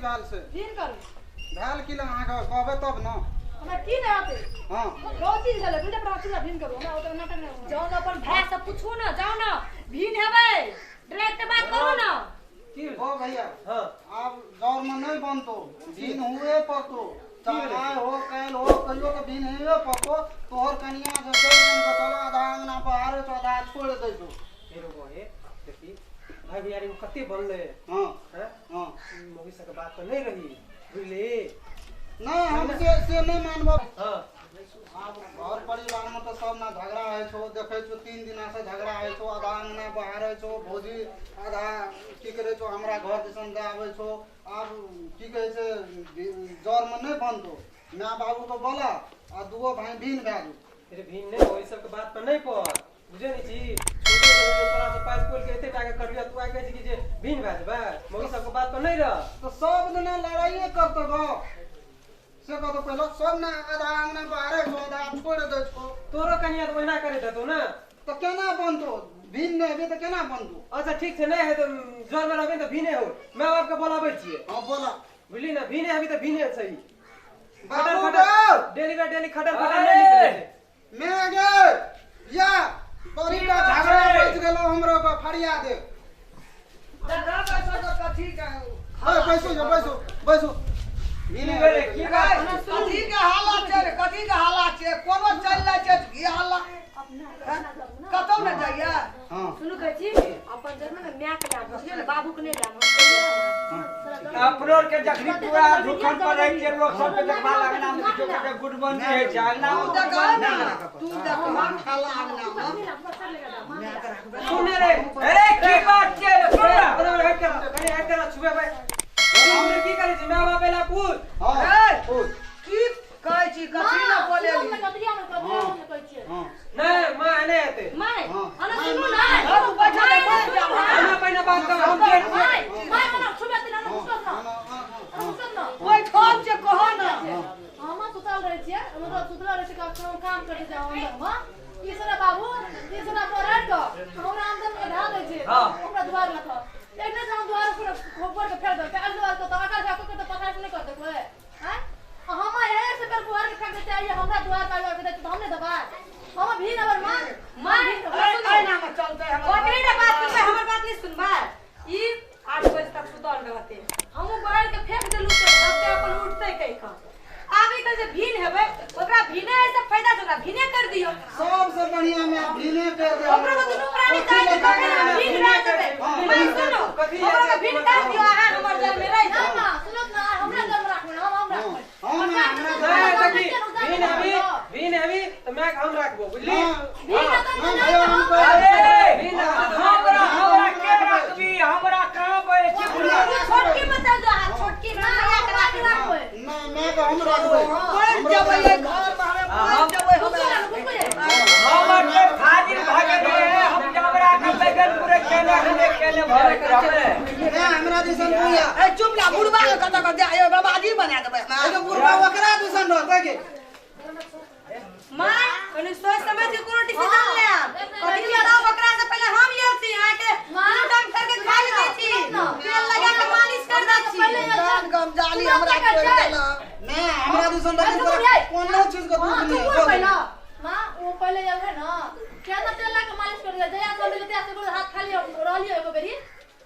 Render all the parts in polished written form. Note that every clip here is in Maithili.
भेल से भीन करू भेल की लग अहाँके कहबै तब न हमरा की नहि आते हाँ बहुत चीज भेलै बुझे पर चीज भीन करू हमरा ओते नाटक नहि जाउ ने अपन भाय से पूछू ने जाउ ने भीन हेबै डायरेक्ट बात करू ने की ओ भैया हाँ आब जौर में नहीं बनतो भीन हुए पड़तो चाहे आइ हो काल्हि हो कहियो तऽ भीन हेबे पड़तो तोहर कनिया से चलि गेल के चलो आधा अंगना बहारे छौ आधा छोड़ि दै छौ हे रो बहे देखी भाई भैयारी में कते बनले हाँ हैं हाँ मौगी सबके बात पर नहीं रही बुझली नहीं हम से नहीं मानबो हाँ आब घर परिवार में तऽ सब ना झगड़ा होइ छौ देखै छौ 3 दिना से झगड़ा होइ छौ आधा अंगना बहारे छौ भौजी आधा की करै छौ हमरा घर दिसन दए आबै छौ आब की कहै छै जर में नहीं बनतो my बाबू के बोला आ दूगो भाई भीन भए जो अरे भीन नहीं हो ई सबके बात पर नहीं पड़ बुझे नहीं छी छोटे के तोरा से पाइस खोल के एते टाके करलियो तू आइ कहै छी कि जे भीन भए जेबै मौगी सबके बात पर नहीं रह तो सब दिना लड़ाइए करतो गो से कहतो पहले सब ना आधा अंगना बहारे छौ आधा छोड़ि दै छौ तोरो कनिया तऽ ओहिना करे देतौ ना तऽ केना बनतो भीन नहि हेबे तऽ केना बनतो अच्छा ठीक छै नहीं है तऽ जर में रहबै तऽ भीने हो my बाप के बोलाबै छियै हाँ बोला बुझली ना भीने हेबी तऽ भीने सही खटर बाबू खटर गो डेली बाय डेली खटर खटर नहीं निकले छै मैं गे या बड़ी का झगड़ा बच गेलो हमरो के फरिया दे कथी के ए बैसो जो बैसो बैसो की भेलै की बात कथी के हालत छै रे कथी के हालत छै कोनो चलि जाइ छै की हालत कतौ ने जाइए हां सुनू कहै छी अपन जन्म में my के लाभ बुझलियै ने बाबू के नहि लाभ अपनो के जखनी पूरा दुकान पर रह के लोग सब के देखबा लगना में किछो के गुडबंदी है छै अगना तू देखा ना तू देखा खाला अंगना में सुन रे अरे की बात छै रे सुन ना अरे हट कर कनी हट कर छुए भाई हम की करै छी my बाप एला पूछ हां ए पूछ की कहै छी कथी ने बोलेली हां नहीं मां नहीं हेतै my हाँ। अना सुनू ने हाँ, तू बैठा दे, बैठ जा। हमरा पहिने बात कर हम जेठ छियै my my मना छुबे तिना ना मुस्कत ना मुस्कत ना बैठल छै कह ना हम सुतल रहै छियै मतलब सुतल रहै छियै काम काम करके जाओ अंदर में ई सारा बाबू ई सारा पराठ के हमरा अंदर में ढा दै छै हाँ। हमरा दुआर लख एक ने हम दुआर पर खोपर के फेर दे अगले बार के तो आकाश जा के तो पता नहीं कर दे कोई हैं हम हे से पर बुहार के फेंक देते आइए हमरा दुआर पर आके दे तो हमने दबा हम भी नंबर मां my एना में चलते हमर ओकरे ने बात सुनबै हमर बात नहीं सुनबै ई 8 बजे तक सुतल रहते हमहूँ बाहर के फेंक देलू तऽ तबते अपन उठतै कहि कऽ आब ई जे भीन हेबै ओकरा भीने है से फायदा छै ओकरा भीने कर दियौ सबसे बढ़िया मैं भीने कर दे ओकरो के दुनू प्राणी काटि कऽ ओकरा भीन भए जेतै माय सुनू ओकरो के भीन कर दियौ अहाँ हमर जर में रहि ना जाउ ना सुनत ना हमरा घर में राखबै हम राखबै हम हमरा नहीं देखी भीन हेबी भीन हेबी तऽ my के हम राखबो बुझली भीन हेतै ना भैया हम अरे भीन हेतै तऽ हमरा हमरा के राखबी हमरा कहाँ बैठ छी छोटकी में चल जाउ अहाँ छोटकी में माया के राखबै राखबै ना मैं के हम राखबै बैठ जेबै एहि घर में हमे बैठ जेबै हमे हमर के फाजिल भगत है हम जबरा के बैगन पूरे केने हमे केने भरत रहबै ना हमरा दिसन भैया ए चुप ना बुढ़बा के कतऽ कऽ दे ए बाबाजी बना देबै हमरा ए बुढ़वा ओकरा दिसन रहतै के माय कनि सोच समझ के कोनो डिसीजन ले आब कथी बताओ ओकरा से पहले हम आयल छी अहाँ के दुनू टाइम करके खाइ ले दै छी तेल लगा के मालिश कर दै छी जान गम जाली हमरा तोड़ि देलक ना हमरा दिसन रहतै तोरा कोनो चीज के दुख तू नहीं बोल पहला मां वो पहले आयल है ना केना तेल लगा के मालिश कर दिया जया सब मिलते से हाथ खाली रहलियो एगो बेरी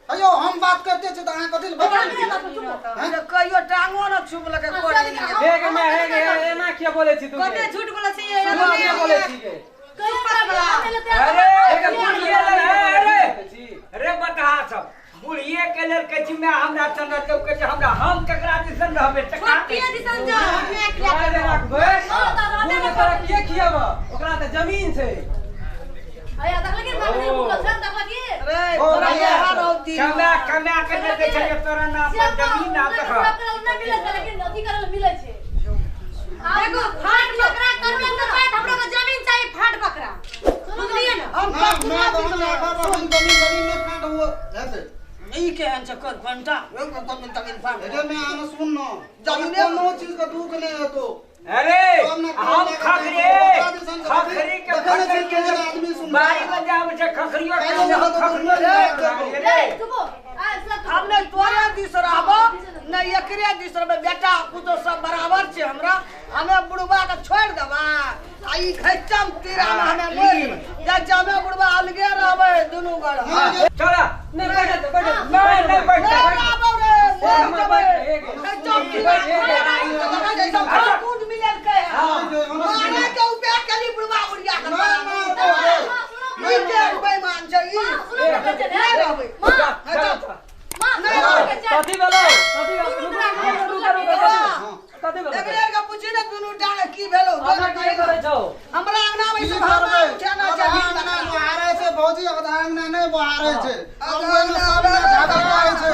अयो हम बात करते छी तऽ अहाँ कथी लए बता जे कहियो टांगो न छुपलकै कोड़ी हे गे my हे गे एना किया बोलै छी तू कते झूठ बोलै छी ये झूठ किया बोलै छी गे अरे हे गे बुढ़िए लेल अरे छी रे बतहा सब बुढ़िए के लेल कहै छी मैं हमरा चंद्र चौक कहै छी हमरा हम केकरा दिसन रहबै तऽ का छोटकी दिसन जाउ my के तोरा जे राखबै बुढ़ के तोरा किया खियाब ओकरा तऽ जमीन छै आया देखल की बात नहीं भूखल छै देखल की रे ओ तोरा भैया। यहाँ रौदी कमा कमा के देते छलियै तोरा नाम पर जमीन आ तक नहीं मिलै छै लेकिन अथी करल मिलै छै देखो फाट बकरा करबै तऽ पाइत हमरो के जमीन चाही फाट बकरा बुझलियै ने हम ना मैं तो हम राखब हम जमीन जमीन नहि फाट हुए हेतै ई केहन छै कर घंटा जमीन तमीन फाट एगे मैं आना सुन न जमीने- कोनो चीज के दुख नहीं हेतो अरे सब ने हम खखरे खखरी के देखै खखरी छियै के आदमी सुन बाड़ी में जाब छै खखरियो काल्हि के हम खखरियो रे, रे चुपो आ सब हम ने तोरे दिस रहबो न एकरे दिस रहबे बेटा पुतो सब बराबर छे हमरा हमें बुढ़वा के छोड़ देबा आ ई खच्चम तीरा में हमें मर जा जामे बुढ़वा अलगे रहबे दुनू गड़ चला नहीं बैठ बैठ नहीं नहीं बैठ रहबो रे मर जेबै खच्चम तीरा जैसा कूद मिलल के मारे के उपाय कली बुढ़वा बुढ़िया के ई के बेईमान छै ई नहीं रहबे मां कथी भेलै कथी रुक रुक कथी भेलै एकरे के पूछी ने दुनू डाल की भेलो अहाँ की करै छौ हमरा अंगना में की सब करबै उठाना आधा चाही अंगना बहारै छै भौजी आधा अंगना नहि बहारै छै अब ओहिमे सब ने झगड़ा होइ छै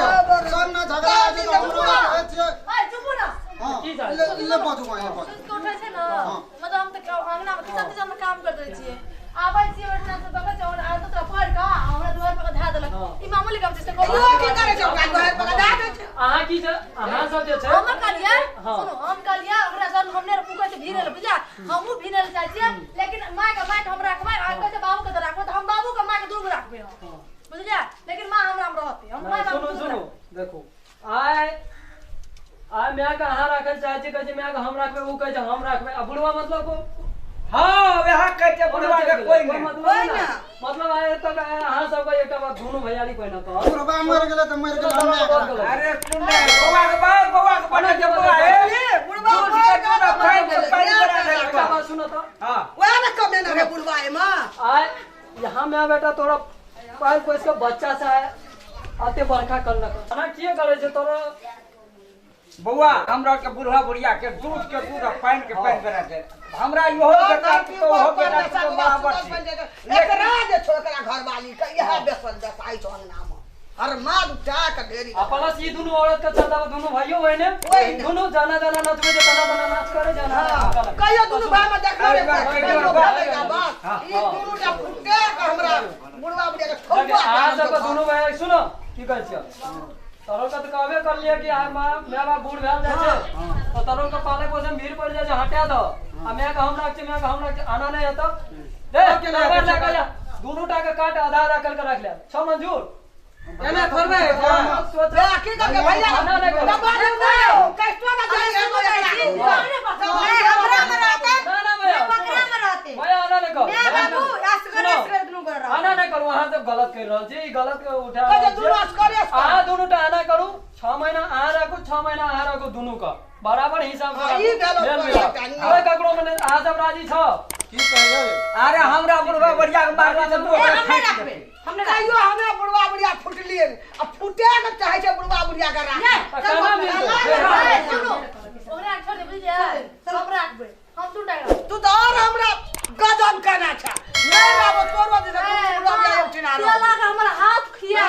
सब ने झगड़ा होइ छै तऽ हमरो रहै छियै ए चुप ना हां की चाहै ले ले बाजू मां ले बाजू सुत के उठै छै ना मतलब हम तऽ अंगना में किचन तिचन में काम कर दै छियै आबै छियै ओठना से देखै छै और आदत तोरा पढ़ के हमरा दुआर पर धा देलक ई मामूली काम छै से यो की करै छै ओकरा दुआर पर दा दै छै अहाँ की छै अहाँ सब जे छै हम कहलियै सुनो हम कहलियै ओकरा सर हमने पुकै छै भीड़ल बुझा हमहु भीड़ल चाहै छियै लेकिन मां के मां के हम राखबै आ कहै छै बाबू के तऽ राखबै तऽ हम बाबू के मां के दूर राखबै हम बुझलियै लेकिन मां हमरा में रहतै हम मां सुनो सुनो देखो आय आय माय के अहाँ राखल चाहै छी कहै छै माय के हम राखबै उ कहै छै हम राखबै आ बुढ़वा मतलब को हां वएह कहै छै बुढ़वा के कोई नहीं मतलब ना मतलब आय तक अहाँ सब के एकटा बात दुनू भैयारी कोई ना कह बुढ़वा मर गेलै तऽ मर गेलै हमरा अरे सुन ले बौआ के बाप बौआ के बना के बौआ ए बुढ़वा दूध के दूध आ पानि के पानि बना एकटा देलक बात सुनो तो हां वएह ने कमे ना रे बुढ़वा एमा आय यहाँ मैं बेटा तोरा पाल पोस के बच्चा सा है अते बरखा करलक अना किए करे छै तोरा बौआ हमरा के बुढ़वा बुढ़िया के दूध के दूध आ पानि के पानि बना दे हमरा इहो बेटा तो ओहो बेटा तो बराबर छै एकरा जे छो एकरा घरवाली के इएह बेसल बेसाइ छो अंगना में हर माँ उठा के ढेरी आ प्लस ई दुनू औरत के चलता दुनू भाइयो बहिने दुनू जाना जाना नचबे जे तना तना नाच करे जाना कहियो दुनू भाई में देखलो रे अरे बात बात ई दुनू टा फुटे के हमरा बुढ़वा बुढ़िया के ठौआ अहाँ सब दुनू भाई सुनो की कहै छियै तोरो के तऽ कहबे करलियै कि आइ माँ my बाप बूढ़ भेल जाइ छै तऽ तोरो के पाले पोसे भीड़ पड़ि जाइ छै हटा दो आ my के हम राख छै my के हम राख छै आना नहि हेतौ रे तलवार लए कऽ जा दुनू टा के काट आधा आधा कर के रख ले छौ मंजूर एना थोड़बे सोच रे की करके भैया आना नहि करू। दबा दे कष्टो ना जाए एगो एकरा हमरा में रहते ना ना भैया बकरा में रहते भैया आना नहि करू मैं बाबू असगरे असगरे दुनू कर रहा आना नहि करू अहाँ सब गलत करि रहल छी ई गलत उठा कहै रहल छै दुनू छियै। असगरे असगरे। अहाँ दुनू टा आना करू 6 महीना अहाँ राखू 6 महीना अहाँ राखू दुनू का बराबर हिसाब से हाँ, ई राखू। भेलो मेल तोरा मिलाप। एकटा नियम। अरे ककरो में नहि अहाँ सब राजी छौ की कहियै अरे हमरा बुढ़वा बुढ़िया के मारबी तऽ तू ए ओकरा हमने फाटि रखबे देबही। हमने रखबे कहियो हमे बुढ़वा बुढ़िया फुटलिए आ फुटे के चाहे छै बुढ़वा बुढ़िया के राख नहीं तऽ केना मिलतै ए सुनो ओकरा छोड़ दे बुझलियै हम राखबै हम दुनू टा राखबै तू तऽ और हमरा गजब केना छै नहीं रहबो तोरो दिस बुढ़वा बुढ़िया एक ठिना तेला के हमर हाथ खिया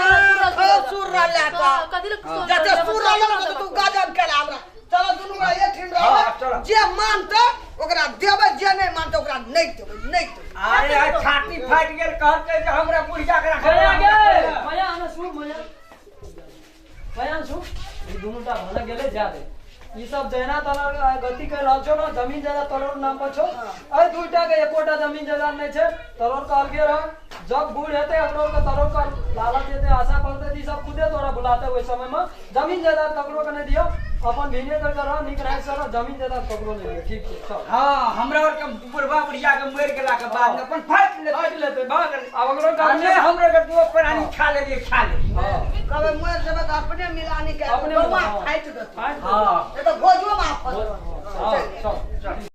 खूब सुर रहले तऽ कथी ले जते सुर रहल तऽ तू गजब केला हमरा चलो दुनू गोरा एक ठिन हाँ, रहबै चलो। जे मानतै ओकरा देबै जे नहि मानतै ओकरा नहि देबै नहि देबै अरे आइ छाती फाटि गेल कहलकै जे हमरा बुढ़िया के राखै भैया गे भैया आना सुन भैया भैया सुन ई दुनू टा भले गेलै जा दे ई सब जहिना तोरा गति कर रहल छौ ना जमीन जायदाद तोरो नाम पर छौ अरे दुईटा के एकोटा जमीन जायदाद नहीं छै तोरो के अलगे रह जब बूढ़ हेतै एकरो के तोरो के लालच हेतै आशा पड़तै त ई सब खुदे तोरा बुलाते ओहि समय में जमीन जायदाद ककरो के नहीं दियो अपन भिने कर रह नीक रह से रह जमीन जायदाद ककरो नहीं दियो ठीक छै चल हां हमरा और के बुढ़वा बुढ़िया के मरि गेला के बाद अपन फाटि लेतै काटि लेतै भाग आब ओकरो आ काम नहि हमरा के दू प्राणी खा लेलियै खा लेलियै हां कहबै मरि जेबै तऽ अपने मिलानी के अपने बौआ मिलानी। फाटि देतौ काटि हां नहीं तऽ भोजो माफत हां चल।